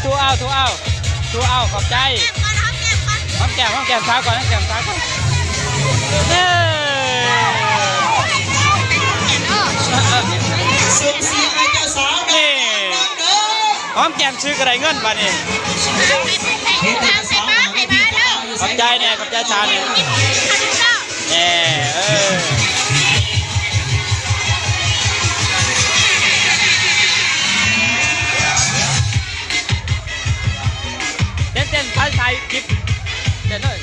ທຸເອົາ ທຸເອົາ ທຸເອົາ ຂອບໃຈ. ຫອມແກ້ມ ຫອມແກ້ມສາວກ່ອນ ຫອມແກ້ມສາວກ່ອນ. ເອີ ນີ້ ຫອມແກ້ມຊື່ກໍໄດ້ເງິນບາດນີ້. ຂອບໃຈແດ່ ຂອບໃຈສາວແດ່. ແນ່ ເອີ ເຕັ້ນໆ ຖ່າຍ ຖ່າຍຄລິບ ເຕັ້ນເລີຍ.